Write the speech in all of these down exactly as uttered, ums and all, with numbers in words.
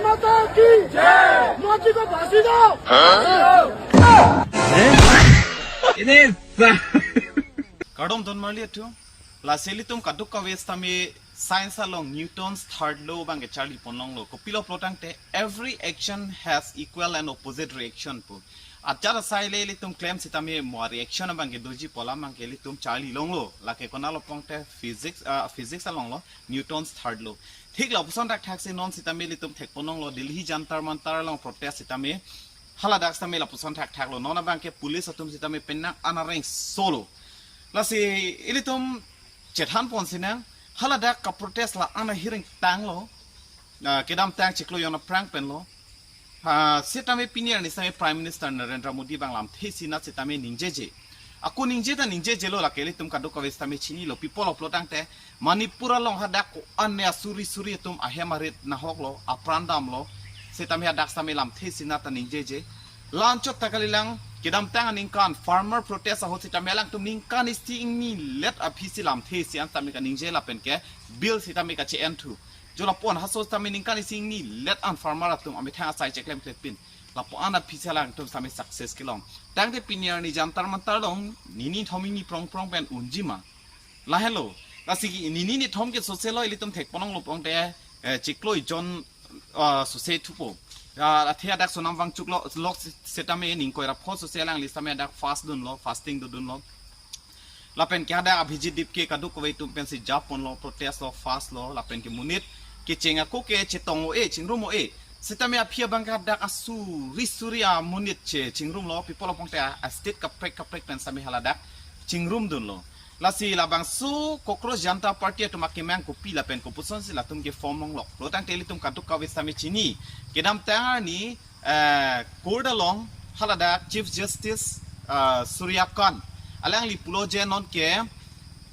माता की जय। माँ जी को फांसी दो। Kardom don marli atum. Lasi ilitum kadokave sitame science along Newton's third law abangke charli ponlonglo. Kopilo pulo tangte, every action has equal and opposite reaction pu. Ajat asai le ilitum klem sitame mo reaction abangke doji pu alam abangke ilitum charli longlo. Lake konatlo pulo tangte physics, ah, physics alonglo, Newton's third law. Thik lapuson thakthak si non sitame ilitum thek ponlonglo, Delhi Jantar Mantar along protest sitame haladak sitame lapuson thakthaklo. Non abangke police atum sitame penang an areng solo. Lasi ilitum chethan pon sinang, haladak ka protest la-an ahiring tanglo. Ah, kedamtang chiklo jon aphrang penlo. Ah, sitame pini arni sitame Prime Minister Narendra Modi abang lamthe sinat sitame ningjeje. Ako ningje ta ningjejelo, lake ilitum kadokave sitame chinilo. Pi apot lo pulo tangte, Manipur along hadak ko-an ne asuri suri atum ahem arit nahoklo, apran damlo. Sitame hadak sitame lamthe sinat ta ningjeje. La anchot ta kalilang, kedamtang aningkan farmer protest ahut sitame alangtum ningkan isi ingni let aphi si lamthe si an sitame kaningje lapen ke bill sitame kache-en thu. Jo lapu-an haso sitame ningkan isi ingni let an farmer atum amethang asai cheklem klepin. Lapu-an aphi si alangtum sitame success kelong. Tangte pini arni Jantar Mantar along nini thom ingni prong prong pen unji ma? Lahenlo. Lasi nini nithom ke soselo, ilitum thek ponlonglo pulo tangte, eh, chiklo jon, ah, sose thupo. Ah, athe hadak Sonam Wangchuk lo, lok sitame ning ingkoi ra pho sose alangli sitame hadak fast dunlo, fasting dodunlo. Lapen ke hadak Abhijit Dipke kadokave atum pensi ja ponlo, protest lo, fast lo, lapen ke monit kecheng ako ke chetong o-e, chingrum o-e. Sitame aphi abangke hadak asuri suri amonit che chingrumlo, pi apot lo pulo tangte a, a state kaprek kaprek pen sitame haladak chingrum dunlo. Lasi labangso Cockroach Janta Party atum akemang kopi lapen kopuson si latum ke form longlok pulo tangte ilitum kadokave sitame chini. Kedamtang arni, eh, court along haladak Chief Justice, eh, Surya Kant alangli pulo je non ke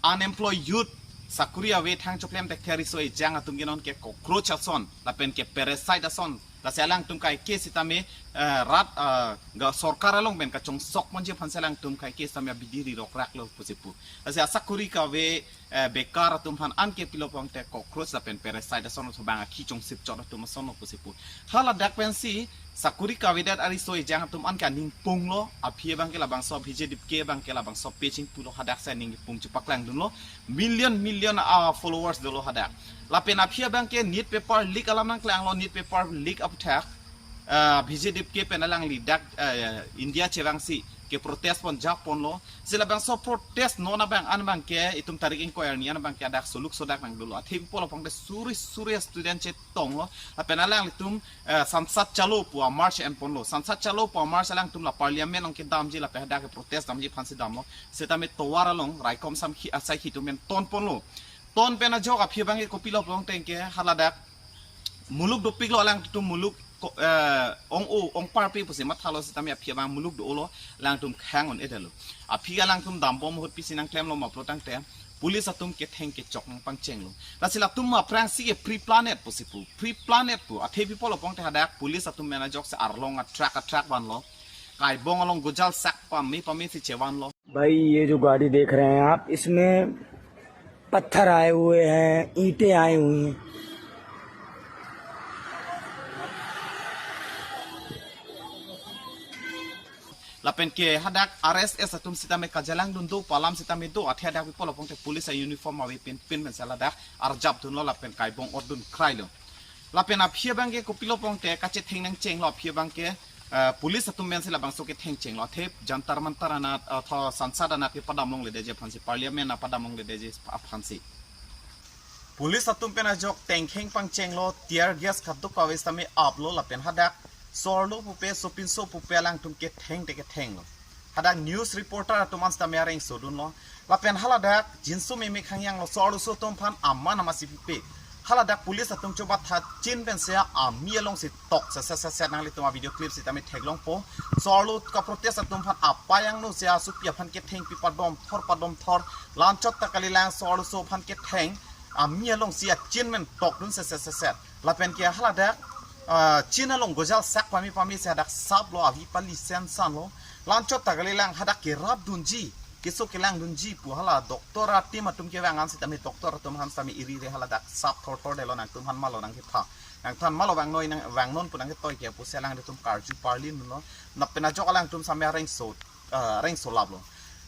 unemployed youth sakuri ave thang choklem tek thari so ejang atum ke non ke cockroach ason lapen ke parasite ason. Lasi alangtum kaike sitame, eh, rat, eh, ga sorkar along pen kachongsok ponji aphan si alangtum kaike sitame abidi ri rokrak lo pusi pu. Lasi asakuri kave, eh, bekar atum aphan an ke pilo pulo tangte cockroach lapen parasite ason, atum abang akhi chongsip chot atum ason lo pusi pu. Haladak pensi sakuri kavedet ariso ejang atum an ke aning punglo, aphi abangke labangso Abhijit Dipke abangke labangso peching pulo, hadak si aning pung chepaklang dunlo, million million, ah, followers dolo hadak. Lapen aphi abangke NEET paper leak alam nangklanglo, NEET paper leak aputhak, ah, Abhijit Dipke pen alangli dak, ah, India chevangsi ke protest pon ja ponlo. Si labangso protest non abang an abangke itum tarik ingkoi arni an abangke hadak soluk sodak nang dolo. Athe pi apot lo pulo tangte suri suri student chetonglo. Lapen alanglitum, eh, Sansad Chalo pu a march en ponlo. Sansad Chalo pu a march alangtum la parliament along kedamji lapen hadak ke protest damji aphan si damlo. Sitame tovar along raikom samkhi asaikhi atum pen ton ponlo. Ton pen ajok aphi abangke kopilo pulo tangte ke haladak muluk dopiklo, alangtum muluk ko-, eh, ong-o ong parpe pusi mathalo sitame aphi abang muluk do-olo, alangtum khang un-edetlo. Aphi alangtum dambom ahut pisi nangklemlo ma pulo tangte police atum ketheng kechok nangpangchenglo. Lasi latum aphrangsi ke pre-planned pusi pu, pre-planned pu. Athe pi apot lo pulo tangte hadak police atum pen ajoksi arlong atrak atrak vanlo. Kaibong along gojal sak pame pame si chevanlo. भाई, ये जो गाड़ी देख रहे हैं आप, इसमें पत्थर आए हुए हैं, ईंटें आई हुई हैं। Lapen ke hadak R S S atum sitame kachelang dun do pu alam sitame do, athe hadak pi apot lo pulo tangte police a uniform ave pen pen pen si ladak arjap dunlo lapen kaibong ot dun krailo. Lapen aphi abangke kopilo pulo tangte kachetheng nangchenglo aphi abangke, eh, police atum pensi labangso ketheng chenglo. Athe Jantar Mantar anat, eh, tho Sansad anat ke padam longledetji aphansi, parliament anat padam longledetji aphansi. Police atum pen ajok tengkheng pangchenglo, tear gas kadokave sitame aplo lapen hadak so-arlo pupe sopinso pupe alangtum ketheng te kethenglo. Hadak news reporter atum an sitame areng sodunlo. Lapen haladak jinso meme khangyanglo, so-arloso atum aphan aman amatsi pipe. Haladak police atum chobat tha chin pensi ami alongsi tok se se se se, nanglitum a video clip sitame theklongpo. So-arlo ka protest atum aphan apayang no se asopi aphan kethengpi padom thor padom thor. La anchot ta kalilang, so-arloso aphan ketheng ami alongsi achin pen tokdun se se se se. Lapen ke haladak, ah, chin along gojal sak pame pame si hadak saplo, avi pali sen sanlo. La anchot ta kalilang, hadak kerap dunji, keso kelang dunji pu hala doctor a team atum kevang an sitame doctor atum aphan sitame iri re haladak sap thor thor detlo, nangtum aphan malo nangketha. Nangthan malo vangnoi nang vangnon pu nangketoi ke pusi alangtum karju parlin lo. Lapen ajok alangtum sitame areng so, eh, areng so laplo.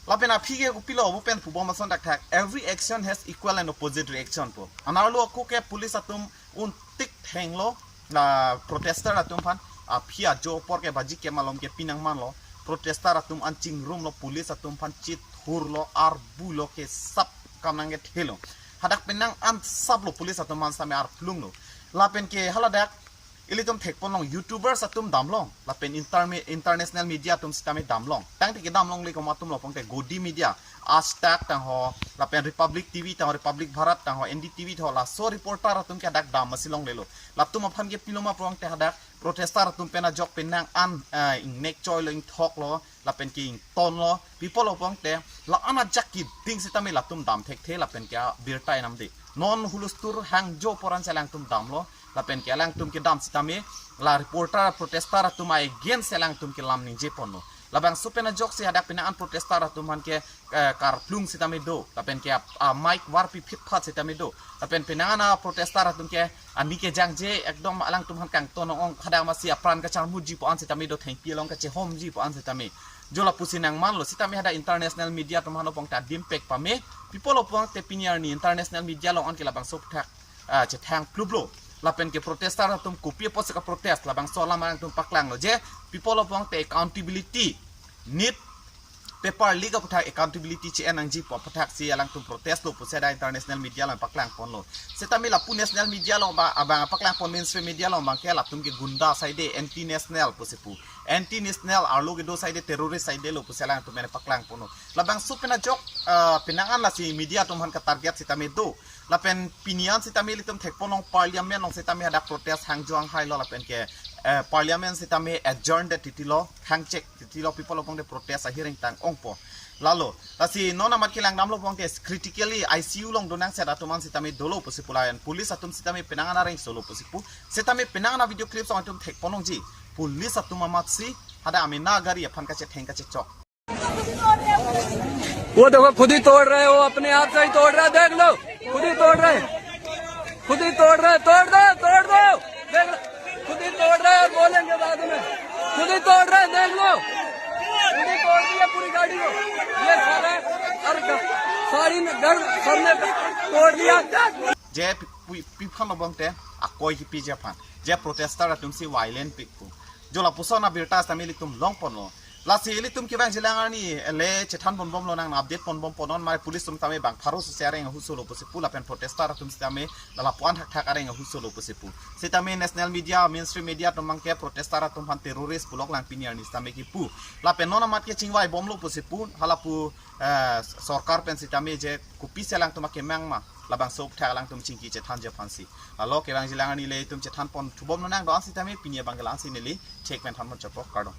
Lapen aphi ke kopilo pu pen pubom ason thakthak. Every action has equal and opposite reaction pu. Anerlo ako ke police atum un tik thenglo la protester atum aphan, aphi ajo apor ke baji ke malom ke pinang manlo. Protester atum an chingrumlo, police atum aphan chithurlo, arbulo, kesap kam nangkethelo. Hadak penang an saplo police atum aphan sitame arplunglo. Lapen ke haladak ilitum thekponlong, YouTubers atum damlong, lapen interme-, international media atum sitame damlong. Tangte kedamlongle komat atumlo pute Godi Media, Aaj Tak tangho, lapen Republic T V tangho, Republic Bharat tangho, N D T V tangho, laso reporter atum ke hadak dam asi longlelo. Latum aphan ke piloma pute hadak protester atum pen ajok penang an, eh, ingnek choilo, ingthoklo, lapen ke ingtonlo, pi apotlo pute la-an ajak keding sitame latum dam thekthe, lapen ke abirta enamde. Non hulustur hangjo apor ansi alangtum damlo, lapen ke alangtum kedam sitame la reporter, protester atum against alangtum kelam ningjeponlo. Labangso pen ajoksi hadak penang an protester atum aphan ke, eh, karplung sitame do, lapen ke ap-, a mic varpi phitphat sitame do, lapen penang an protester atum ke ani kejangje ekdom alangtum aphan kangton ong, hadak masi apran kacharmuji pu an sitame do, thengpi along kachehomji pu an sitame. Jo lapusi nangmanlo sitame hadak international media atum aphan pute adim pek pame, pi apotlo pute pini arni international media along an ke labangso aphuthak, ah, chethang pluplo. Lapen ke protester atum kopi apotsi kaprotest, labangso alam alangtum paklanglo je, pi apotlo pute accountability, nit paper leak aphuthak accountability che-en nangji pu aphuthaksi alangtum protest lo pusi hadak international media along paklangponlo. Sitame lapu national media along ba abang paklangpon, mainstream media along abang ke latum ke gunda asai de, anti national pusi pu. Anti national arlo kedo asai de, terrorist asai de lo pusi alangtum pen paklangponlo. Labangso pen ajok, ah, penang an lasi media atum aphan katarget sitame do. Lapen pini an sitame ilitum thekponlong parliament along sitame hadak protest hangjo hanghailo, lapen ke, eh, parliament sitame adjourn det titilo, hangchek titilo, pi apotlo pute protest ahearing tang ongpo. Lalo, lasi non amat kelang damlo pute critically I C U along donangset atum an sitame dolo pusi pu, lapen police atum sitame penang an areng solo pusi pu. Sitame penang an video clips along itum thekponlongji. Police atum amatsi hadak amena gari aphan kachetheng kachechok. वो देखो, खुद ही तोड़ रहे हो, अपने हाथ से ही तोड़ रहा है, देख लो, खुद ही तोड़ रहे हैं, खुद ही तोड़ रहे हैं, तोड़ दो, तोड़ दो, देख लो, खुद ही तोड़ रहे हैं और बोलेंगे बाद में, खुद ही तोड़ रहे हैं, देख लो, खुद ही तोड़ दिया पूरी गाड़ी को, ये सारा, और ग-, सारी न-, घर सबने तोड़ दिया। Je pi, pi, pi aphan lo pute, akoi kipiji aphan. Je protester atumsi violent pik pu. Jo lapuson abirta sitame ilitum longponlo. Lasi ilitum kevangjilang arni le chethanponbomlo, nang update ponbompo, non mari police atum tame bang pharo susi areng ahut solo pusi pu, lapen protester atum sitame la lapu-an thakthak areng ahut solo pusi pu. Sitame national media, mainstream media atum abang ke protester atum aphan terrorist puloklang pini arni sitame kipu. Lapen non amat ke chingvaibomlo pusi pu, halapu, eh, sorkar pen sitame je kopisi alangtum akemang ma, labangso aphuthak alangtum chingki chethanji aphansi. Lalo kevangjilang arni le itum chethanpon thubomlonang, do-an sitame pini abang ke la-ansi neli chek pen thanpon chopok, kardom.